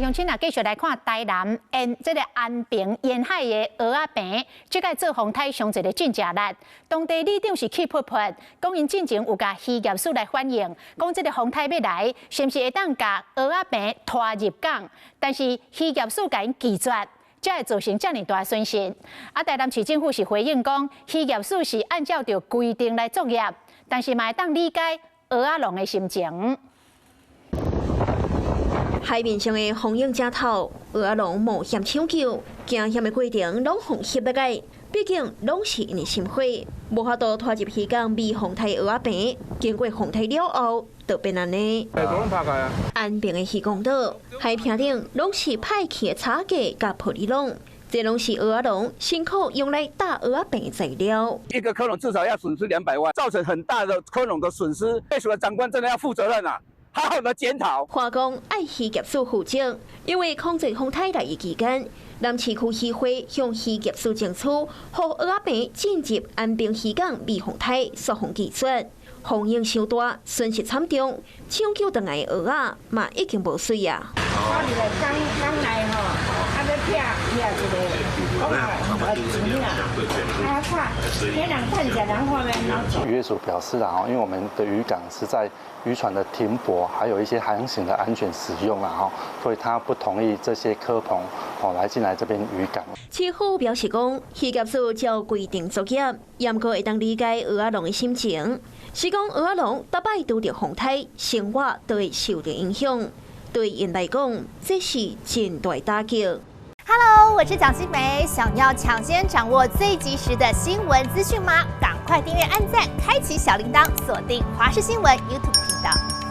來鄉親啊，繼續來看台南沿這個安平沿海的蚵仔棚，這擺做風颱傷濟的真正力。當地里長是氣噗噗，講𪜶進前有共漁業署來反映，講這個風颱欲來，是毋是會當共蚵仔棚拖入港？但是漁業署共𪜶拒絕，才會造成遮爾大損失。啊，台南市政府是回應講，漁業署是按照著規定來作業，但是嘛會當理解蚵仔農的心情。海面上的風湧正透，蚵仔農冒險搶救，驚險的過程攏予翕落來。畢竟攏是𪜶的心血，無法度拖入漁港避風颱蚵仔棚，經過風颱了後，就變按呢。安平的漁港島海坪頂攏是歹去的草架佮玻璃籠，這攏是蚵仔農辛苦用來搭蚵仔棚的材料。一個蚵農至少要損失200萬，造成很大的蚵農的損失。被屬的長官真的要負責任啊！好好的檢討。話講愛漁業署負責，因為控制風颱來的期間，南市區漁會向漁業署爭取，予蚵仔棚進入安平漁港避風颱，煞予拒絕。風湧傷大，損失慘重，搶救轉來的蚵仔嘛已經無媠啊。我佇來港港內吼，啊欲拆拆一个，講啊錢啊，啊看，彼人趁食人看欲按怎。漁業署表示啦，因為我們的漁港是在漁船的停泊，還有一些航行的安全使用啦，哈，所以他不同意這些蚵棚哦來進來這邊漁港。市府表示講，漁業署照規定作業，毋過會當理解蚵仔農的心情，是講蚵仔農逐擺拄著風颱，生活都會受著影響，對𪜶來講，這是真大打擊。 Hello，我是蔣新梅，想要搶先掌握最及時的新聞資訊嗎？趕快訂閱、按讚、開啟小鈴鐺，鎖定華視新聞 YouTube 頻道。